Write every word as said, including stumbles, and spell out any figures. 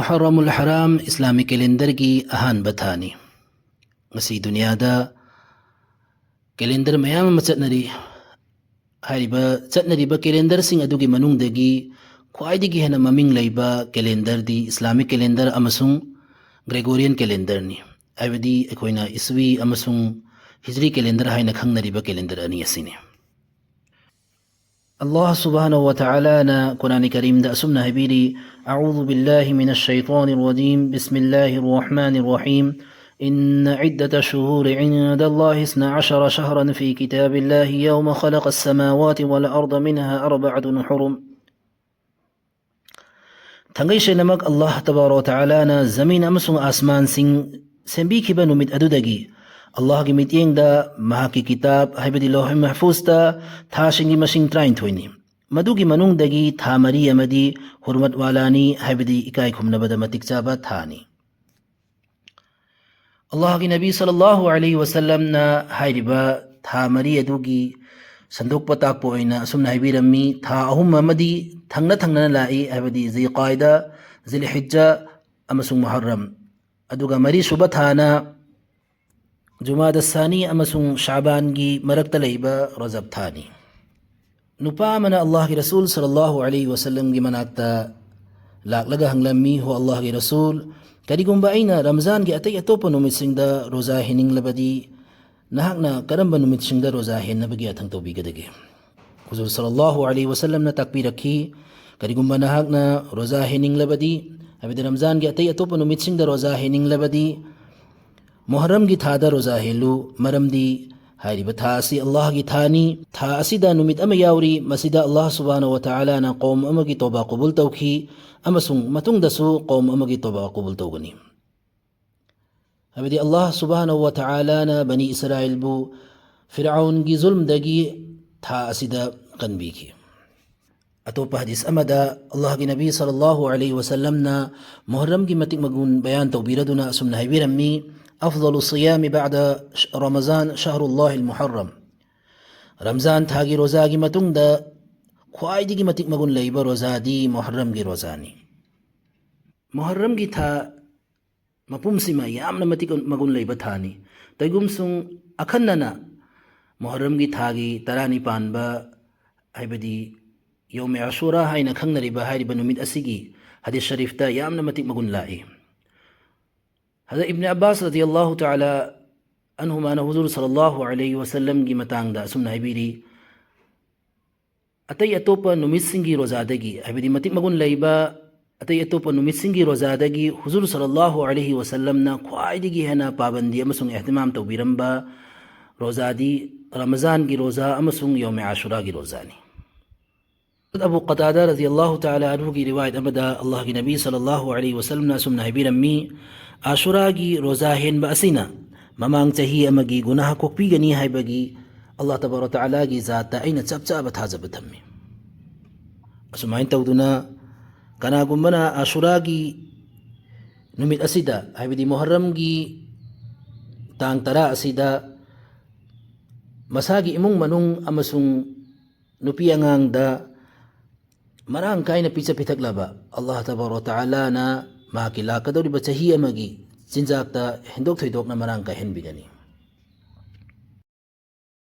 ꯃꯨꯍꯔꯔꯃꯨꯜ ꯍꯔꯥꯝ Islamic ꯀꯦꯂꯦꯟꯗꯔꯒꯤ ꯑꯍꯥꯟꯕ ꯊꯥꯅꯤ꯫ ꯉꯁꯤ ꯗꯨꯅꯤꯌꯥꯗ ꯀꯦꯂꯦꯟꯗꯔ ꯃꯌꯥꯝ ꯑꯃ ꯆꯠꯅꯔꯤ꯫ ꯍꯥꯏꯔꯤꯕ ꯆꯠꯅꯔꯤꯕ ꯀꯦꯂꯦꯟꯗꯔꯁꯤꯡ ꯑꯗꯨꯒꯤ ꯃꯅꯨꯡꯗꯒꯤ ꯈ꯭ꯋꯥꯏꯗꯒꯤ ꯍꯦꯟꯅ ꯃꯃꯤꯡ ꯂꯩꯕ ꯀꯦꯂꯦꯟꯗꯔꯗꯤ ꯏꯁꯂꯥꯃꯤꯛ ꯀꯦꯂꯦꯟꯗꯔ ꯑꯃꯁꯨꯡ ꯒ꯭ꯔꯦꯒꯣꯔꯤꯌꯟ ꯀꯦꯂꯦꯟꯗꯔꯅꯤ꯫ ꯍꯥꯏꯕꯗꯤ ꯑꯩꯈꯣꯏꯅ ꯏꯁꯋꯤ ꯑꯃꯁꯨꯡ ꯍꯤꯖ꯭ꯔꯤ ꯀꯦꯂꯦꯟꯗꯔ ꯍꯥꯏꯅ ꯈꯪꯅꯔꯤꯕ ꯀꯦꯂꯦꯟꯗꯔ ꯑꯅꯤ ꯑꯁꯤꯅꯤ꯫ ꯑꯜꯂꯥꯍ ꯁꯨꯕꯍꯥꯅꯍꯨ ꯋ ꯇꯥꯂꯥꯅ ꯀꯨꯔꯥꯟ ꯀꯔꯤꯝꯗ ꯑꯁꯨꯝꯅ ꯍꯥꯏꯕꯤꯔꯤ, "أعوذ بالله من الشيطان الرجيم. بسم الله الرحمن الرحيم. إن عدة الشهور عند الله اثنا عشر شهرا في كتاب الله يوم خلق السماوات والأرض منها أربعة حرم." ꯊꯥꯡꯒꯩ ꯁꯦꯡꯅꯃꯛ ꯑꯜꯂꯥꯍ ꯇꯕꯥꯔꯛ ꯋ ꯇꯥꯂꯥꯅ ꯖꯃꯤꯟ ꯑꯃꯁꯨꯡ ꯑꯥꯁꯃꯥꯟꯁꯤꯡ ꯁꯦꯝꯕꯤꯈꯤꯕ ꯅꯨꯃꯤꯠ ꯑꯗꯨꯗꯒꯤ ꯑꯜꯂꯥꯍꯒꯤ ꯃꯤꯠꯌꯦꯡꯗ ꯃꯍꯥꯛꯀꯤ ꯀꯤꯇꯥꯕ, ꯍꯥꯏꯕꯗꯤ ꯂꯧꯍ ꯃꯍꯐꯨꯖꯇ ꯊꯥꯁꯤꯡꯒꯤ ꯃꯁꯤꯡ ꯇꯔꯥꯅꯤꯊꯣꯏꯅꯤ꯫ ꯃꯗꯨꯒꯤ ꯃꯅꯨꯡꯗꯒꯤ ꯊꯥ ꯃꯔꯤ ꯑꯃꯗꯤ ꯍꯨꯔꯃꯠ ꯋꯥꯂꯥꯅꯤ, ꯍꯥꯏꯕꯗꯤ ꯏꯀꯥꯏ ꯈꯨꯝꯅꯕꯗ ꯃꯇꯤꯛ ꯆꯥꯕ ꯊꯥꯅꯤ꯫ ꯑꯜꯂꯥꯍꯒꯤ ꯅꯕꯤ ꯁꯜꯂꯜꯂꯥꯍꯨ ꯑꯂꯩꯍꯤ ꯋꯁꯜꯂꯝꯅ ꯍꯥꯏꯔꯤꯕ ꯊꯥ ꯃꯔꯤ ꯑꯗꯨꯒꯤ ꯁꯟꯗꯣꯛꯄ ꯇꯥꯛꯄ ꯑꯣꯏꯅ ꯑꯁꯨꯝꯅ ꯍꯥꯏꯕꯤꯔꯝꯃꯤ, ꯊꯥ ꯑꯍꯨꯝ ꯑꯃꯗꯤ ꯊꯪꯅ ꯊꯪꯅꯅ ꯂꯥꯛꯏ, ꯍꯥꯏꯕꯗꯤ ꯖꯤꯜ ꯀꯥꯏꯗꯥ, ꯖꯤꯜ ꯍꯤꯖ꯭ꯖꯥ ꯑꯃꯁꯨꯡ ꯃꯨꯍꯔꯔꯝ꯫ ꯑꯗꯨꯒ ꯃꯔꯤꯁꯨꯕ ꯊꯥꯅ ꯖꯨꯃꯥꯗ ꯁꯥꯅꯤ ꯑꯃꯁꯨꯡ ꯁꯥꯕꯥꯟꯒꯤ ꯃꯔꯛꯇ ꯂꯩꯕ ꯔꯖꯕ ꯊꯥꯅꯤ꯫ ꯅꯨꯄꯥ ꯑꯃꯅ ꯑꯜꯂꯥꯍꯒꯤ ꯔꯁꯨꯜ ꯁꯜꯂꯜꯂꯥꯍꯨ ꯑꯂꯩꯍꯤ ꯋꯁꯜꯂꯝꯒꯤ ꯃꯅꯥꯛꯇ ꯂꯥꯛꯂꯒ ꯍꯪꯂꯝꯃꯤ, "ꯍꯣ ꯑꯜꯂꯥꯍꯒꯤ ꯔꯁꯨꯜ, ꯀꯔꯤꯒꯨꯝꯕ ꯑꯩꯅ ꯔꯝꯖꯥꯟꯒꯤ ꯑꯇꯩ ꯑꯇꯣꯞꯄ ꯅꯨꯃꯤꯠꯁꯤꯡꯗ ꯔꯣꯖꯥ ꯍꯦꯟꯅꯤꯡꯂꯕꯗꯤ ꯅꯍꯥꯛꯅ ꯀꯔꯝꯕ ꯅꯨꯃꯤꯠꯁꯤꯡꯗ ꯔꯣꯖꯥ ꯍꯦꯟꯅꯕꯒꯤ ꯌꯥꯊꯪ ꯇꯧꯕꯤꯒꯗꯒꯦ?" ꯍꯨꯖꯨꯔ ꯁꯜꯂꯜꯂꯥꯍꯨ ꯑꯂꯩꯍꯤ ꯋꯁꯜꯂꯝꯅ ꯇꯥꯛꯄꯤꯔꯛꯈꯤ, "ꯀꯔꯤꯒꯨꯝꯕ ꯅꯍꯥꯛꯅ ꯔꯣꯖꯥ ꯍꯦꯟꯅꯤꯡꯂꯕꯗꯤ, ꯍꯥꯏꯕꯗꯤ ꯔꯝꯖꯥꯟꯒꯤ ꯑꯇꯩ ꯑꯇꯣꯞꯄ ꯅꯨꯃꯤꯠꯁꯤꯡꯗ ꯔꯣꯖꯥ ꯍꯦꯟꯅꯤꯡꯂꯕꯗꯤ, ꯃꯨꯍꯔꯔꯝꯒꯤ ꯊꯥꯗ ꯔꯣꯖꯥ ꯍꯦꯜꯂꯨ, ꯃꯔꯝꯗꯤ ꯍꯥꯏꯔꯤꯕ ꯊꯥ ꯑꯁꯤ ꯑꯜꯂꯥꯍꯒꯤ ꯊꯥꯅꯤ꯫ ꯊꯥ ꯑꯁꯤꯗ ꯅꯨꯃꯤꯠ ꯑꯃ ꯌꯥꯎꯔꯤ, ꯃꯁꯤꯗ ꯑꯜꯂꯥꯍ ꯁꯨꯕꯍꯥꯅꯍꯨ ꯋ ꯇꯥꯂꯥꯅ ꯀꯧꯝ ꯑꯃꯒꯤ ꯇꯣꯕꯥ ꯀꯕꯨꯜ ꯇꯧꯈꯤ ꯑꯃꯁꯨꯡ ꯃꯇꯨꯡꯗꯁꯨ ꯀꯧꯝ ꯑꯃꯒꯤ ꯇꯣꯕꯥ ꯀꯕꯨꯜ ꯇꯧꯒꯅꯤ"꯫ ꯍꯥꯏꯕꯗꯤ ꯑꯜꯂꯥꯍ ꯁꯨꯕꯍꯥꯅꯍꯨ ꯋ ꯇꯥꯂꯥꯅ ꯕꯅꯤ ꯏꯁꯔꯥꯏꯜꯕꯨ ꯐꯤꯔꯥꯎꯟꯒꯤ ꯖꯨꯜꯝꯗꯒꯤ ꯊꯥ ꯑꯁꯤꯗ ꯀꯟꯕꯤꯈꯤ꯫ ꯑꯇꯣꯞꯄ ꯍꯗꯤꯁ ꯑꯃꯗ ꯑꯜꯂꯥꯍꯒꯤ ꯅꯕꯤ ꯁꯜꯂꯜꯂꯥꯍꯨ ꯑꯂꯩꯍꯤ ꯋꯁꯜꯂꯝꯅ ꯃꯨꯍꯔꯔꯝꯒꯤ ꯃꯇꯤꯛ ꯃꯒꯨꯟ ꯕꯌꯥꯟ ꯇꯧꯕꯤꯔꯗꯨꯅ ꯑꯁꯨꯝꯅ ꯍꯥꯏꯕꯤꯔꯝꯃꯤ, "أفضل الصيام بعد رمضان شهر الله المحرم." ꯔꯝꯖꯥꯟ ꯊꯥꯒꯤ ꯔꯣꯖꯥꯒꯤ ꯃꯇꯨꯡꯗ ꯈ꯭ꯋꯥꯏꯗꯒꯤ ꯃꯇꯤꯛ ꯃꯒꯨꯟ ꯂꯩꯕ ꯔꯣꯖꯥꯗꯤ ꯃꯨꯍꯔꯔꯝꯒꯤ ꯔꯣꯖꯥꯅꯤ꯫ ꯃꯨꯍꯔꯝꯒꯤ ꯊꯥ ꯃꯄꯨꯝꯁꯤꯃ ꯌꯥꯝꯅ ꯃꯇꯤꯛ ꯃꯒꯨꯟ ꯂꯩꯕ ꯊꯥꯅꯤ꯫ ꯇꯩꯒꯨꯝꯁꯨꯡ ꯑꯈꯟꯅꯅ ꯃꯨꯍꯔꯝꯒꯤ ꯊꯥꯒꯤ ꯇꯔꯥꯅꯤ ꯄꯥꯟꯕ, ꯍꯥꯏꯕꯗꯤ ꯌꯧꯃꯦ ꯑꯁꯨꯔꯥ ꯍꯥꯏꯅ ꯈꯪꯅꯔꯤꯕ ꯍꯥꯏꯔꯤꯕ ꯅꯨꯃꯤꯠ ꯑꯁꯤꯒꯤ ꯍꯗꯤꯁ ꯁꯔꯤꯐꯇ ꯌꯥꯝꯅ ꯃꯇꯤꯛ ꯃꯒꯨꯟ ꯂꯥꯛꯏ꯫ ꯍꯖꯔꯠ ꯏꯕꯅ ꯑꯕꯥꯁ ꯔꯗꯤꯌꯜꯂꯥꯍꯨ ꯇꯥꯂꯥ ꯑꯟꯍꯨꯃꯥꯅ ꯍꯨꯖꯨꯔ ꯁꯜꯂꯜꯂꯥꯍꯨ ꯑꯂꯩꯍꯤ ꯋꯁꯜꯂꯝꯒꯤ ꯃꯇꯥꯡꯗ ꯑꯁꯨꯝꯅ ꯍꯥꯏꯕꯤꯔꯤ, ꯑꯇꯩ ꯑꯇꯣꯞꯄ ꯅꯨꯃꯤꯠꯁꯤꯡꯒꯤ ꯔꯣꯖꯥꯗꯒꯤ, ꯍꯥꯏꯕꯗꯤ ꯃꯇꯤꯛ ꯃꯒꯨꯟ ꯂꯩꯕ ꯑꯇꯩ ꯑꯇꯣꯞꯄ ꯅꯨꯃꯤꯠꯁꯤꯡꯒꯤ ꯔꯣꯖꯥꯗꯒꯤ ꯍꯨꯖꯨꯔ ꯁꯜꯂꯜꯂꯥꯍꯨ ꯑꯂꯩꯍꯤ ꯋꯁꯜꯂꯝꯅ ꯈ꯭ꯋꯥꯏꯗꯒꯤ ꯍꯦꯟꯅ ꯄꯥꯕꯟꯗꯤ ꯑꯃꯁꯨꯡ ꯑꯦꯍꯇꯤꯃꯥꯝ ꯇꯧꯕꯤꯔꯝꯕ ꯔꯣꯖꯥꯗꯤ ꯔꯃꯖꯥꯟꯒꯤ ꯔꯣꯖꯥ ꯑꯃꯁꯨꯡ ꯌꯧꯃꯦ ꯑꯥꯁꯨꯔꯥꯒꯤ ꯔꯣꯖꯥꯅꯤ꯫ ꯑꯕꯨ ꯀꯇꯥꯗꯥ ꯔꯗꯤꯌꯜꯂꯥꯍꯨ ꯇꯥꯂꯥ ꯑꯟꯍꯨꯒꯤ ꯔꯤꯋꯥꯌꯠ ꯑꯃꯗ ꯑꯜꯂꯥꯍꯒꯤ ꯅꯕꯤ ꯁꯜꯂꯜꯂꯥꯍꯨ ꯑꯂꯩꯍꯤ ꯋꯁꯜꯂꯝꯅ ꯑꯁꯨꯝꯅ ꯍꯥꯏꯕꯤꯔꯝꯃꯤ, "ꯑꯥꯁꯨꯔꯥꯒꯤ ꯔꯣꯖꯥ ꯍꯦꯟꯕ ꯑꯁꯤꯅ ꯃꯃꯥꯡ ꯆꯍꯤ ꯑꯃꯒꯤ ꯒꯨꯅꯥꯍ ꯀꯣꯛꯄꯤꯒꯅꯤ ꯍꯥꯏꯕꯒꯤ ꯑꯜꯂꯥꯍ ꯇꯕꯥꯔꯛ ꯇꯥꯂꯥꯒꯤ ꯖꯥꯠꯇ ꯑꯩꯅ ꯆꯞ ꯆꯥꯕ ꯊꯥꯖꯕ ꯊꯝꯃꯤ꯫" ꯑꯁꯨꯃꯥꯏꯅ ꯇꯧꯗꯨꯅ ꯀꯅꯥꯒꯨꯝꯕꯅ ꯑꯥꯁꯨꯔꯥꯒꯤ ꯅꯨꯃꯤꯠ ꯑꯁꯤꯗ, ꯍꯥꯏꯕꯗꯤ ꯃꯨꯍꯔꯝꯒꯤ ꯇꯥꯡ ꯇꯔꯥ ꯑꯁꯤꯗ ꯃꯁꯥꯒꯤ ꯏꯃꯨꯡ ꯃꯅꯨꯡ ꯑꯃꯁꯨꯡ ꯅꯨꯄꯤ ꯑꯉꯥꯡꯗ ꯃꯔꯥꯡ ꯀꯥꯏꯅ ꯄꯤꯖ ꯄꯤꯊꯛꯂꯕ ꯑꯜꯂꯥꯍ ꯇꯕꯥꯔꯛ ꯇꯥꯂꯥꯅ ꯃꯍꯥꯛꯀꯤ ꯂꯥꯛꯀꯗꯧꯔꯤꯕ ꯆꯍꯤ ꯑꯃꯒꯤ ꯆꯤꯟꯖꯥꯛꯇ ꯍꯦꯟꯗꯣꯛ ꯊꯣꯏꯗꯣꯛꯅ ꯃꯔꯥꯡ ꯀꯥꯏꯍꯟꯕꯤꯒꯅꯤ꯫